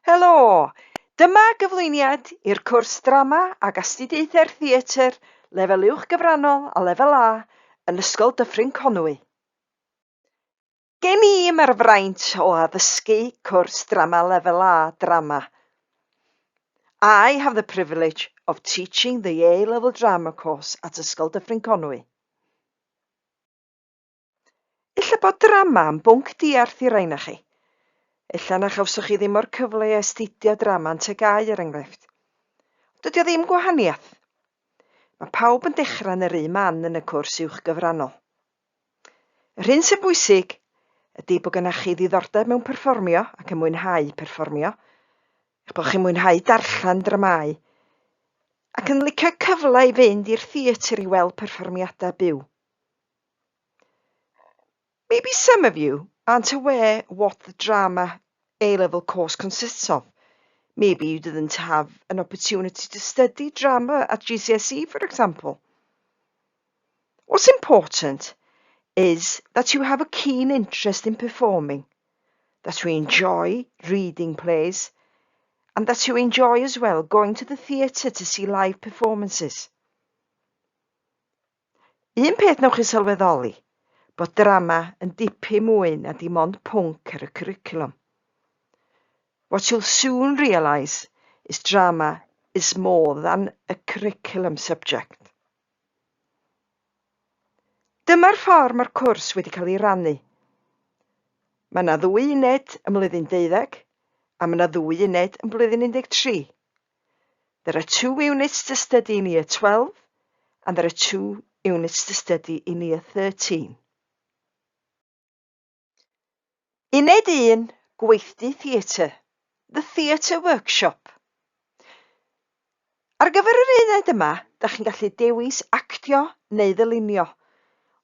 Helo! Dyma gyflwyniad i'r cwrs Drama ac Astudiaethau'r Theatr lefel Uwch Gyfrannol a Lefel A yn Ysgol Dyffryn Conwy. Gen i mae'r fraint o addysgu cwrs Drama Lefel A Drama. I have the privilege of teaching the A-Level Drama course at Ysgol Dyffryn Conwy. Ella bod drama yn bwnc diarth i rai na chi. Ella na chawsoch chi ddim o'r cyfle i astudio drama yn TGAU er enghraifft. Ond dydy o ddim gwahaniaeth. Mae pawb yn dechrau yn yr un man yn y cwrs uwch gyfrannol. Yr hyn sy'n bwysig ydy bod gennych chi ddiddordeb mewn perfformio ac yn mwynhau perfformio, eich bod chi'n mwynhau darllen dramâu, ac yn licio cyfle i fynd i'r theatr i weld perfformiadau byw. Maybe some of you aren't aware what the drama A-level course consists of. Maybe you didn't have an opportunity to study drama at GCSE, for example. What's important is that you have a keen interest in performing, that you enjoy reading plays, and that you enjoy as well going to the theatre to see live performances. Un peth wnewch chi sylweddoli, bod drama yn dipyn mwy na dim ond pwnc ar y cwricwlwm. What you'll soon realise is drama is more than a curriculum subject. Dyma'r ffordd mae'r cwrs wedi cael ei rannu. Mae yna ddwy uned ym mlwyddyn deuddeg a mae yna ddwy uned yn blwyddyn 13. There are two units to study in year 12 and there are two units to study in year 13. Uned 1, Gweithdy Theatr, The Theatre Workshop. Ar gyfer yr uned yma, da chi'n gallu dewis actio neu ddylunio.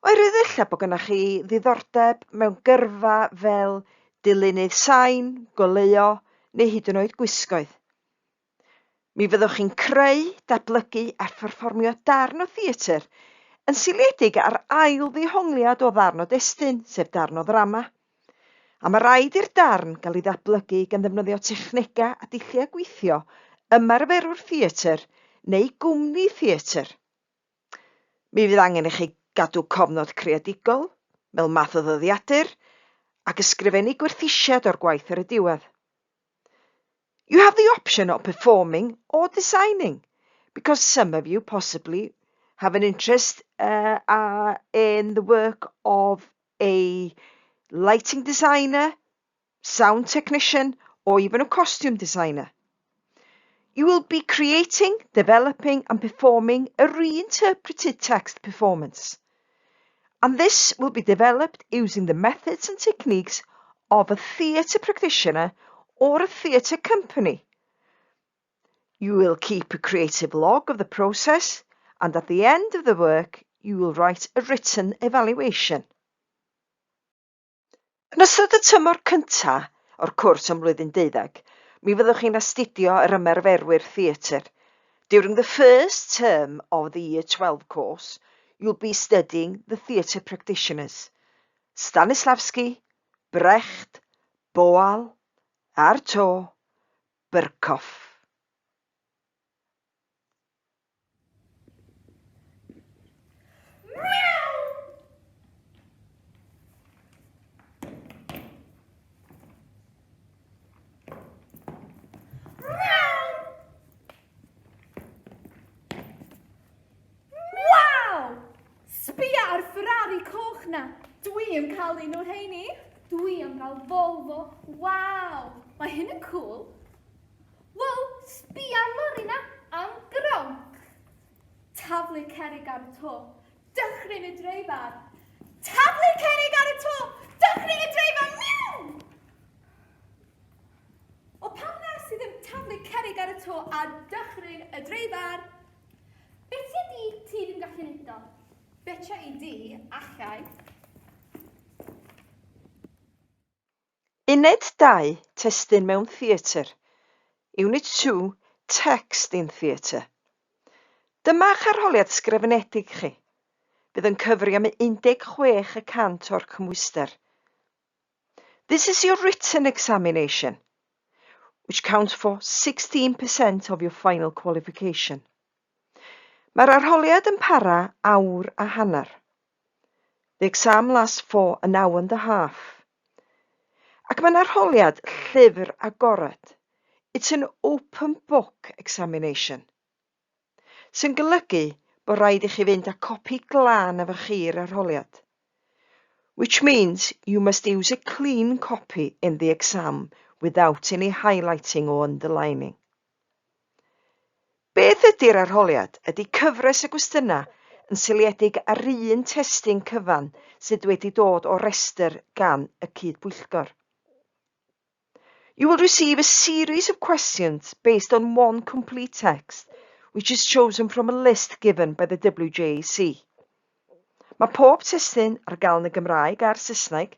Oherwydd ella bod gennych chi ddiddordeb mewn gyrfa fel dylunydd sain, goleuo neu hyd yn oed gwisgoedd. Mi fyddwch chi'n creu, datblygu a pherfformio darn o theatr yn seiliedig ar ail ddehongliad o ddarn o destun, sef darn o ddrama. A mae rhaid i'r darn gael ei ddatblygu gan ddefnyddio technegau a dulliau gweithio ymarferwr theatr neu gwmni theatr. Mi fydd angen i chi gadw cofnod creadigol, fel math o ddyddiadur, ac ysgrifennu gwerthusiad o'r gwaith ar y diwedd. You have the option of performing or designing, because some of you possibly have an interest uh, uh, in the work of a lighting designer, sound technician, or even a costume designer. You will be creating, developing and performing a reinterpreted text performance. And this will be developed using the methods and techniques of a theatre practitioner or a theatre company. You will keep a creative log of the process and at the end of the work you will write a written evaluation. Yn ystod y tymor cyntaf o'r cwrs ym mlwyddyn deuddeg, mi fyddwch chi'n astudio yr ymarferwyr theatr. During the first term of the Year 12 course, you'll be studying the theatre practitioners, Stanislavski, Brecht, Boal, Artaud, Berkoff. Waw! Sbia ar Ferrari coch na! Dwi am cael un o'r rheini. Dwi am gael Volvo. Waw! Mae hyn yn cŵl. Wow, sbia ar lori na, am gronc! Taflu cerrig ar y to, dychryn y dreifar! Taflu cerrig ar y to, dychryn y dreifar! Miw! O pam nes i ddim taflu cerrig ar y to a dychryn y dreifar? Betsia di ti ddim gallu neud o? Betsia i di, allai. Uned 2, Testun mewn theatr. Unit 2, Text in theatre. Dyma'ch arholiad sgrifenedig chi. Bydd yn cyfri am 16 y cant o'r cymhwyster. This is your written examination. which counts for 16% of your final qualification. Mae'r arholiad yn para awr a hanner. The exam lasts for an hour and a half. Ac mae'n arholiad llyfr agored. It's an open book examination. Sy'n golygu bod rhaid i chi fynd â copi glân efo chi i'r arholiad. Which means you must use a clean copy in the exam without any highlighting or underlining. Beth ydy'r arholiad ydy cyfres o gwestiynau yn seiliedig ar un testun cyfan sydd wedi dod o restr gan y Cyd-bwyllgor. You will receive a series of questions based on one complete text which is chosen from a list given by the WJEC. Mae pob testun ar gael yn y Gymraeg a'r Saesneg.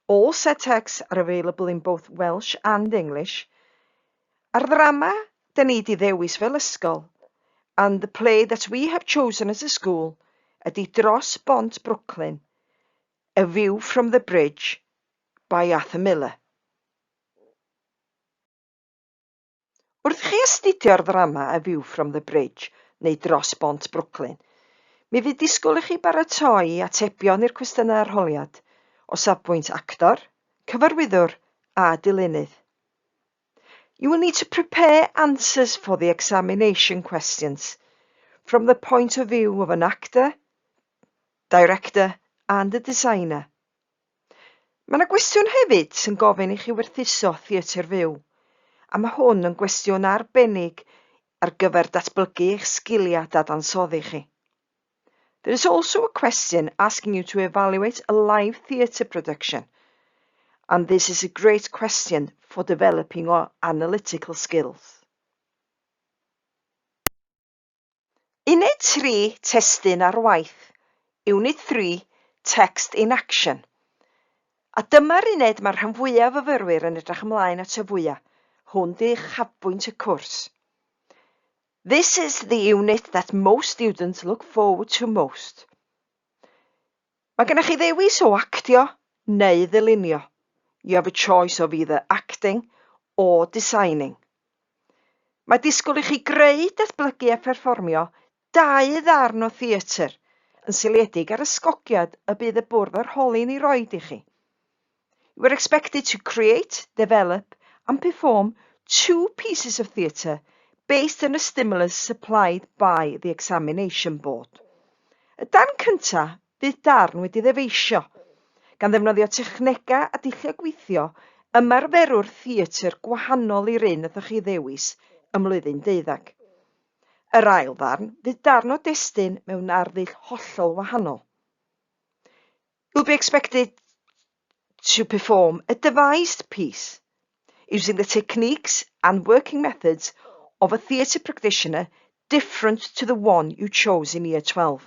All set texts are available in both Welsh and English. A'r ddrama 'da ni 'di ddewis fel ysgol, and the play that we have chosen as a school, ydi Dros Bont Brooklyn, A View from the Bridge by Arthur Miller. Wrth i chi astudio'r ddrama A View from the Bridge neu Dros Bont Brooklyn, mi fydd disgwyl i chi baratoi atebion i'r cwestiynau arholiad o safbwynt actor, cyfarwyddwr a dilynydd. You will need to prepare answers for the examination questions from the point of view of an actor, director and a designer. Mae yna gwestiwn hefyd sy'n gofyn i chi werthuso theatr fyw, a mae hwn yn gwestiwn arbennig ar gyfer datblygu eich sgiliau dadansoddi chi. There is also a question asking you to evaluate a live theatre production, and this is a great question for developing your analytical skills. Uned 3, Testun ar waith, Unit 3, Text in Action. A dyma'r uned mae'r rhan fwyaf o fyfyrwyr yn edrych ymlaen ato fwyaf. Hwn 'di uchafbwynt y cwrs. This is the unit that most students look forward to most. Mae gennych chi ddewis o actio neu ddylunio. You have a choice of either acting or designing. Mae disgwyl i chi greu, datblygu a pherfformio dau ddarn o theatr yn seiliedig ar ysgogiad y bydd y bwrdd arholi'n ei roid i chi. You are expected to create, develop and perform two pieces of theatre based on a stimulus supplied by the examination board. Y darn cyntaf fydd darn wedi ddyfeisio, gan ddefnyddio technegau a dulliau gweithio ymarferwr theatr gwahanol i'r un nathoch chi ddewis ym mlwyddyn deuddeg. Yr ail ddarn fydd darn o destun mewn arddull hollol wahanol. You'll be expected to perform a devised piece using the techniques and working methods of a theatre practitioner different to the one you chose in year 12.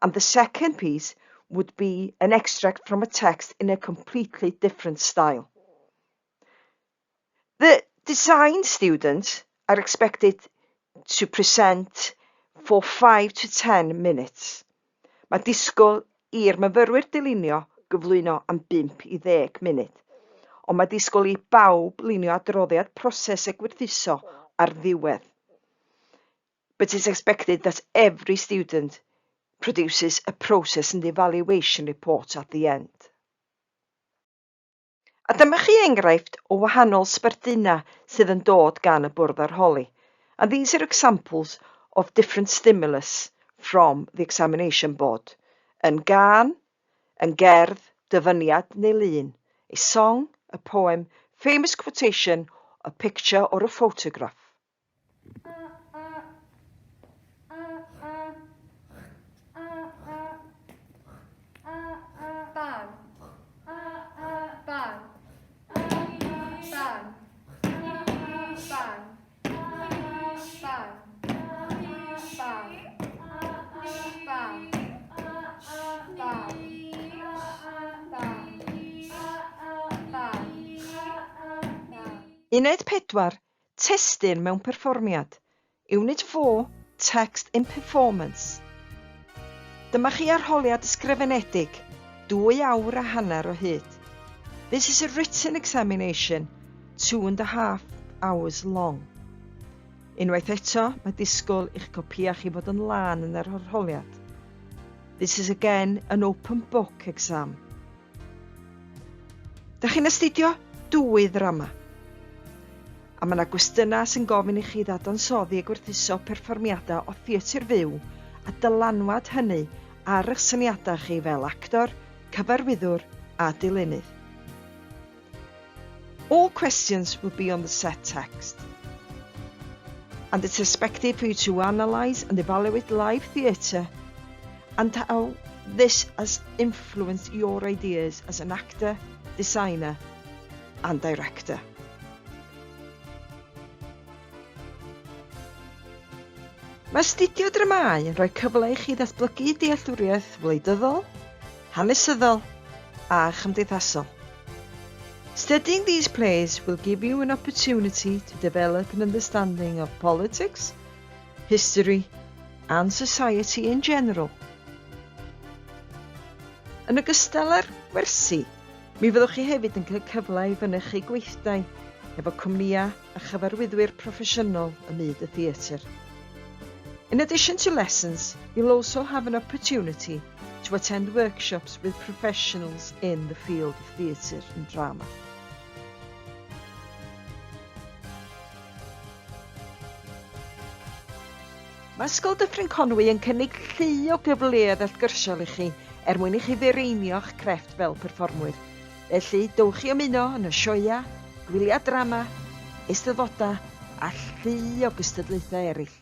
And the second piece would be an extract from a text in a completely different style. The design students are expected to present for 5 to 10 minutes. Mae disgwyl i'r myfyrwyr dylunio gyflwyno am 5 i 10 munud, ond mae disgwyl i bawb lunio adroddiad proses a gwerthuso ar ddiwedd. But it's expected that every student produces a process and evaluation report at the end. A dyma chi enghraifft o wahanol sbardunau sydd yn dod gan y bwrdd arholi. And these are examples of different stimulus from the examination board. Yn gân, yn gerdd, dyfyniad neu lun. A song, a poem, famous quotation, a picture or a photograph. Uned 4, Testun mewn perfformiad, Unit 4, Text in Performance. Dyma chi arholiad ysgrifenedig, dwy awr a hanner o hyd. This is a written examination, two and a half hours long. Unwaith eto, mae disgwyl i'ch copïau chi fod yn lân yn yr arholiad. This is again an open book exam. Da chi'n astudio dwy ddrama. A mae yna gwestiynau sy'n gofyn i chi ddadansoddi a gwerthuso perfformiadau o theatr fyw a dylanwad hynny ar eich syniadau chi fel actor, cyfarwyddwr a dilynydd. All questions will be on the set text. And it's expected for you to analyse and evaluate live theatre and how this has influenced your ideas as an actor, designer and director. Mae astudio dramâu yn rhoi cyfle i chi ddatblygu dealltwriaeth wleidyddol, hanesyddol a chymdeithasol. Studying these plays will give you an opportunity to develop an understanding of politics, history and society in general. Yn ogystal â'r gwersi, mi fyddwch chi hefyd yn cael cyfle i fynychu gweithdai efo cwmnïau a chyfarwyddwyr proffesiynol ym myd y theatr. In addition to lessons, you'll also have an opportunity to attend workshops with professionals in the field of theatre and drama. Mae Ysgol Dyffryn Conwy yn cynnig llu o gyfleoedd allgyrsiol i chi er mwyn i chi fireinio'ch crefft fel perfformwyr. Felly, dowch i ymuno yn y sioeau, gwyliau drama, eisteddfodau a llu o gystadlaethau eraill.